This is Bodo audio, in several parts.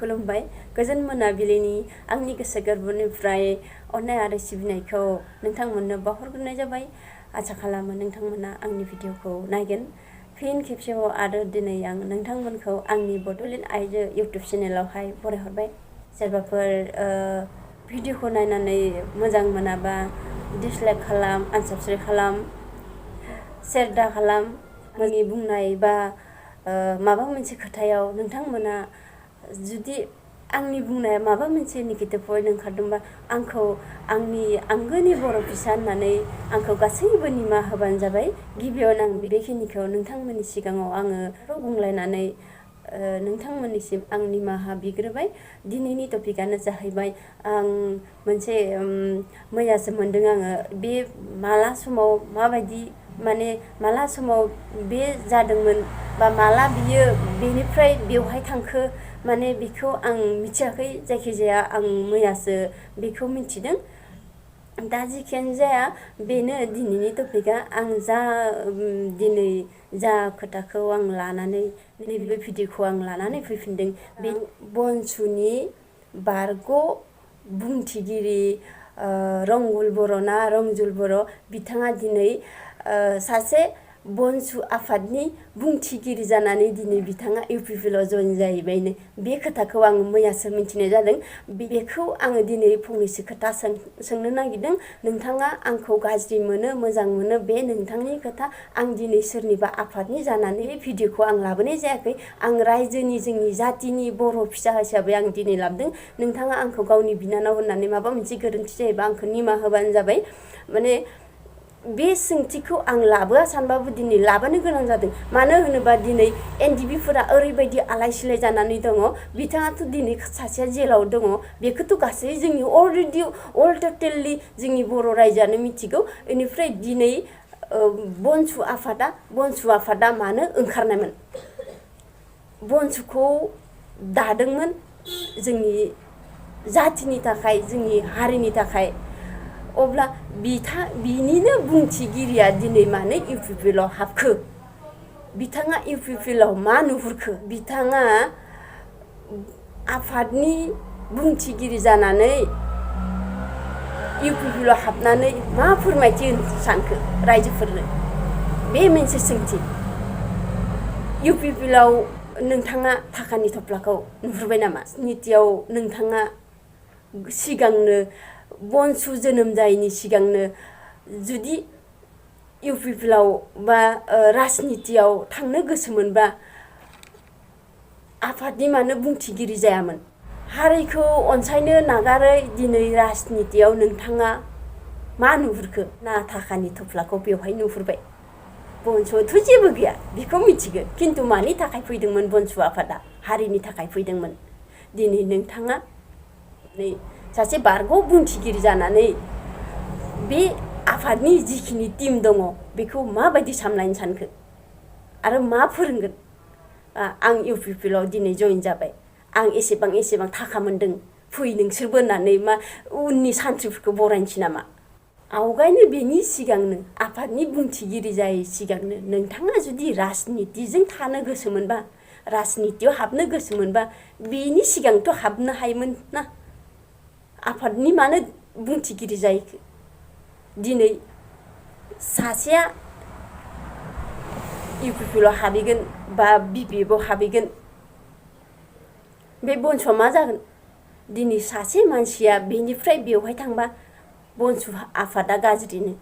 खुलुमबाय गोजोन मोनाबिलिनि आंनि गोसो गोरबोनिफ्राय अननाय आरो सिबिनायखौ नोंथांमोननो बावहरग्रोनाय जाबाय। आसा खालामो नोंथांमोना आंनि भिडिअखौ नायगोन। फिन खेबसेबाव आरो दिनै आं नोंथांमोनखौ आंनि बड'लेण्ड आइजो इउटुब चेनेलावहाय बरायहरबाय। सोरबाफोर भिडिअखौ नायनानै मोजां मोनाबा डिसलाइक खालाम, आनसाबस्क्राइब खालाम, शेयार दा खालाम। आंनि बुंनाय बा माबा मोनसे खोथायाव नोंथांमोना जुदि आंनि बुंनाया माबा मोनसे नेगेटिभ पइन्ट ओंखारदोंबा आंखौ आंनि आंगोनि बर' फिसा होननानै आंखौ गासैबो निमाहा होबानो जाबाय। गिबियावनो आं बेखिनिखौ नोंथांमोननि सिगाङाव आङो बुंलायनानै नोंथांमोननिसिम आं निमाहा बिग्रोबाय। दिनैनि टपिकआनो जाहैबाय आं मोनसे मैयासो मोन्दों आङो बे माला समाव माबायदि माने माला समाव बे जादोंमोन बा माला बियो बेनिफ्राय बेवहाय थांखो माने बेखौ आं मिथियाखै। जायखिजाया आं मैयासो बेखौ मिथिदों। दा जिखियानो जाया बेनो दिनैनि टपिकआ। आं दिनै जा खोथाखौ आं लानानै नैबे भिडिअखौ आं लानानै फैफिनदों बे बनसुनि बारग' बुंथिगिरि रंगुल बर' ना रंजुल बर' बिथाङा दिनै सासे बनसु आफादनि बुंथिगिरि जानानै दिनै बिथाङा इउपिपिएलआव जइन जाहैबायनो। बे खोथाखौ आं मैयासो मिथिनाय जादों। बेखौ आङो दिनै फंनैसो खोथा सोंनो नागिरदों। नोंथाङा आंखौ गाज्रि मोनो मोजां मोनो बे नोंथांनि खोथा। आं दिनै सोरनिबा आफादनि जानानै बे भिडिअखौ आं लाबोनाय जायाखै। आं रायजोनि जोंनि जातिनि बर' फिसा हिसाबै आं दिनै लाबोदों। नोंथाङा आंखौ गावनि बिनानाव होननानै माबा मोनसे गोरोन्थि जायोबा आंखौ निमाहा होबानो जाबाय। माने बे सोंथिखौ आं लाबोआ सानबाबो दिनै लाबोनो गोनां जादों। मानो होनोबा दिनै एनडिबिफोरा ओरैबायदि आलाय सिलाय जानानै दङ। बिथाङाथ' दिनै सासेया जेलाव दङ। बेखौथ' गासै जोंनि अलरेडि अल टटेलि जोंनि बर' रायजोआनो मिथिगौ। बेनिफ्राय दिनै बनसु आफादा मानो ओंखारनायमोन? बनसुखौ दादोंमोन जोंनि जातिनि थाखाय, जोंनि हारिनि थाखाय। अब्ला बिनिनो बुंथिगिरिया दिनै मानो इउपिपिएलआव हाबखो? बिथाङा इउपिपिएलआव मा नुहुरखो? बिथाङा आफादनि बुंथिगिरि जानानै इउपिपिएलआव हाबनानै मा फोरमायथि होनो सानखो रायजोफोरनो? बे मोनसे सोंथि। इउपिपिएलआव नोंथाङा थाखानि थफ्लाखौ नुहुरबाय नामा? नितियाव नोंथाङा सिगांनो बनसु जोनोम जायैनि सिगांनो जुदि इउपिपिएलआव बा राजनितियाव थांनो गोसोमोनबा आफादनि मानो बुंथिगिरि जायामोन? हारिखौ अनसायनो नागारै दिनै राजनितियाव नोंथाङा मा नुहुरखो? ना थाखानि थफ्लाखौ बेवहाय नुहुरबाय? बनसुआथ' जेबो गैया बेखौ मिथिगौ। खिन्थु मानि थाखाय फैदोंमोन बनसु आफादा? हारिनि थाखाय फैदोंमोन। दिनै नोंथाङा सासे बारग' बुंथिगिरि जानानै बे आफादनि जिखिनि टिम दङ बेखौ माबायदि सामलायनो सानखो आरो मा फोरोंगोन? आं इउपिपिएलआव दिनै जइन जाबाय, आं एसेबां थाखा मोन्दों, फै नोंसोरबो होननानै मा उननि सानथ्रिफोरखौ बरायनोसै नामा? आवगायनो बेनि सिगांनो आफादनि बुंथिगिरि जायै सिगांनो नोंथाङा जुदि राजनितिजों थानो गोसोमोनबा, राजनितियाव हाबनो गोसोमोनबा बेनि सिगांथ' हाबनो हायोमोन ना? आफादनि मानो बुंथिगिरि जाहैखो? दिनै सासेया इउपिपिएलआव हाबहैगोन बा बिपिएफआव हाबहैगोन, बे बनसुआ मा जागोन? दिनै सासे मानसिया बेनिफ्राय बेवहाय थांबा बनसु आफादा गाज्रिनो।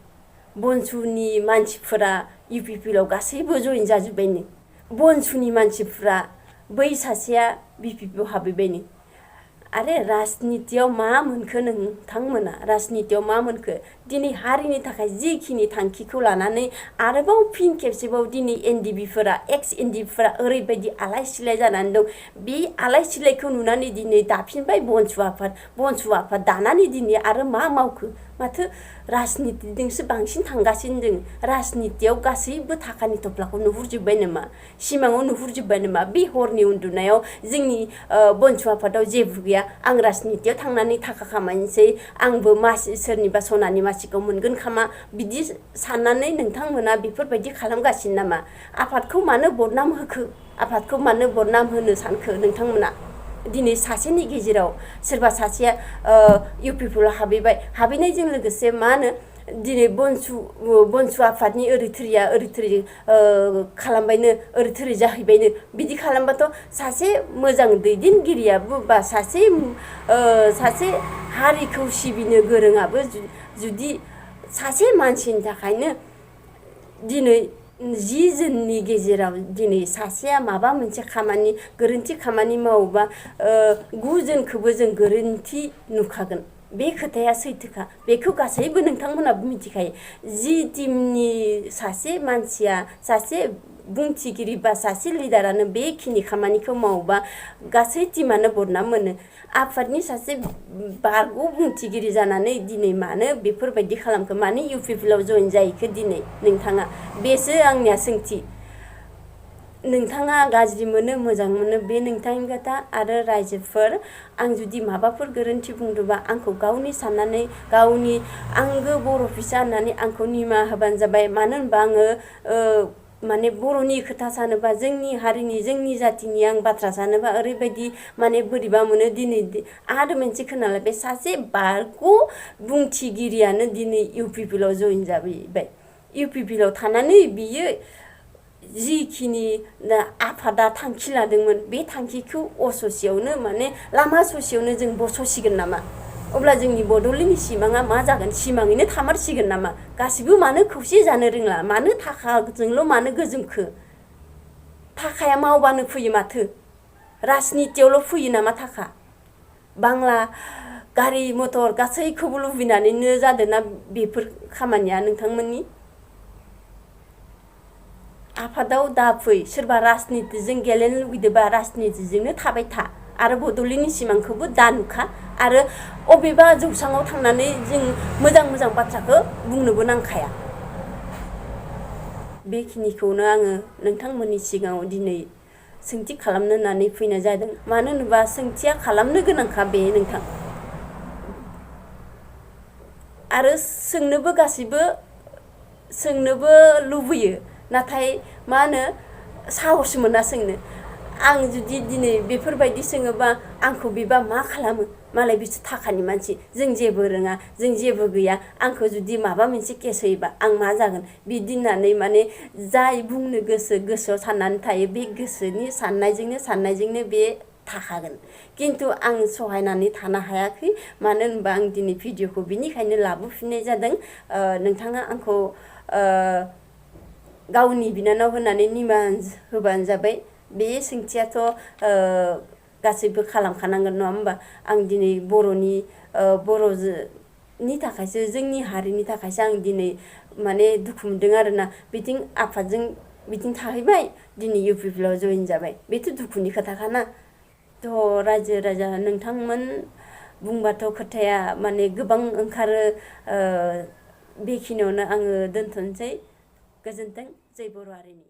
बनसुनि मानसिफोरा इउपिपिएलआव गासैबो जइन जाजोब्बायनो। बनसुनि मानसिफ्रा बै सासेया बिपिएफआव हाबहैबायनो। आरो राजनितियाव मा मोनखो नोंथांमोना? राजनितियाव मा मोनखो? दिनै हारिनि थाखाय जिखिनि थांखिखौ लानानै आरोबाव फिन खेबसेबाव दिनै एनडिबिफोरा एक्स एनडिबिफोरा ओरैबायदि आलाय सिलाय जानानै दं। बे आलाय सिलायखौ नुनानै दिनै दाफिनबाय बनसु आफाद दानानै दिनै आरो मा मावखो? माथो राजनितिजोंसो बांसिन थांगासिनो दङ। राजनितियाव गासैबो थाखानि थफ्लाखौ नुहुरजोब्बाय नामा? सिमाङाव नुहुरजोब्बाय नामा? बे हरनि उन्दुनायाव जोंनि बनसु आफादाव जेबो गैया, आं राजनितियाव थांनानै थाखा खामायनोसै, आंबो सोरनिबा सनानि मासिखौ मोनगोन खोमा, बिदि साननानै नोंथांमोना बेफोरबायदि खालामगासिनो नामा? आफादखौ मानो बदनाम होखो? आफादखौ मानो बदनाम होनो सानखो नोंथांमोना? दिनै सासेनि गेजेराव सोरबा सासेया इउपिपिएलआव हाबैबाय हाबैनायजों लोगोसे मा होनो दिनै बनसु आफादनि ओरैथोरिया ओरैथोरि खालामबायनो ओरैथोरि जाहैबायनो बिदि खालामबाथ' सासे मोजां दैदेनगिरियाबो बा सासे हारिखौ सिबिनो गोरोङाबो जुदि सासे मानसिनि थाखायनो दिनै 10 जननि गेजेराव दिनै सासेया माबा मोनसे खामानि गोरोन्थि खामानि मावोबा 9 जनखौबो जों गोरोन्थि नुखागोन बे खोथाया सैथोखा बेखौ गासैबो नोंथांमोनाबो मिथिखायो जि टिमनि सासे मानसिया सासे बुंथिगिरि बा सासे लिडारानो बेखिनि खामानिखौ मावोबा गासै टिमानो बदनाम मोनो आफादनि सासे बारग' बुंथिगिरि जानानै दिनै मानो बेफोरबायदि खालामखो मानो इउपिपिएलआव जइन जाहैखो दिनै नोंथाङा बेसो आंनिया सोंथि नोंथाङा गाज्रि मोनो मोजां मोनो बे नोंथांनि खोथा आरो रायजोफोर आं जुदि माबाफोर गोरोन्थि बुंदोंबा आंखौ गावनि साननानै गावनि आंगो बर' फिसा होननानै आंखौ निमाहा होबानो जाबाय मानो होनबा आङो माने बर'नि खोथा सानोबा जोंनि हारिनि जोंनि जातिनि आं बाथ्रा सानोबा ओरैबायदि माने बोरैबा मोनो दिनै आरो मोनसे खोनालाय बे सासे बारग' बुंथिगिरियानो दिनै इउपिपिएलआव जइन जाबाय इउपिपिएलआव थानानै बियो जिखिनि आफादा थांखि लादोंमोन बे थांखिखौ अससेयावनो माने लामा ससेयावनो जों बस'सिगोन नामा अब्ला जोंनि बड'लेण्डनि सिमाङा मा जागोन सिमाङैनो थामारसिगोन नामा गासिबो मानो खौसे जानो रोंला मानो थाखाजोंल' मानो गोजोमखो थाखाया मावबानो फैयो माथो राजनितियावल' फैयो नामा थाखा बांला गारि मटर गासैखौबो लुबैनानैनो जादोंना बेफोर खामानिया नोंथांमोननि आफादाव दाफै सोरबा राजनितिजों गेलेनो लुगैदोंबा राजनितिजोंनो थाबाय था आरो बड'लेण्डनि सिमांखौबो दा नुखा आरो अबेबा जौसाङाव थांनानै जों मोजां मोजां बाथ्राखौ बुंनोबो नांखाया बेखिनिखौनो आङो नोंथांमोननि सिगाङाव दिनै सोंथि खालामनो होननानै फैनाय जादों मानो होनोबा सोंथिया खालामनो गोनांखा बे नोंथां आरो सोंनोबो गासिबो सोंनोबो लुबैयो नाथाय मा होनो साहस मोना सोंनो आं जुदि दिनै बेफोरबायदि सोङोबा आंखौ बेबा मा खालामो मालाय बिसोर थाखानि मानसि जों जेबो रोङा जों जेबो गैया आंखौ जुदि माबा मोनसे केस होयोबा आं मा जागोन बिदि होननानै माने जाय बुंनो गोसोआव साननानै थायो बे गोसोनि साननायजोंनो बे थाखागोन किन्तु आं सहायनानै थानो हायाखै मानो होनबा आं दिनै भिडिअखौ बिनिखायनो लाबोफिननाय जादों नोंथाङा आंखौ गावनि बिनानाव होननानै निमाहा होबानो जाबाय बे सोंथियाथ' गासैबो खालामखानांगोन नङा होमबा आं दिनै बर'नि थाखायसो जोंनि हारिनि थाखायसो आं दिनै माने दुखु मोनदों आरोना बिथिं आफादजों बिथिं थाहैबाय दिनै इउपिपिएलआव जइन जाबाय बेथ' दुखुनि खोथाखाना थ' रायजो राजा नोंथांमोन बुंबाथ' खोथाया माने गोबां ओंखारो बेखिनियावनो आङो दोनथ'नोसै गोजोन्थों जय बर' हारिनि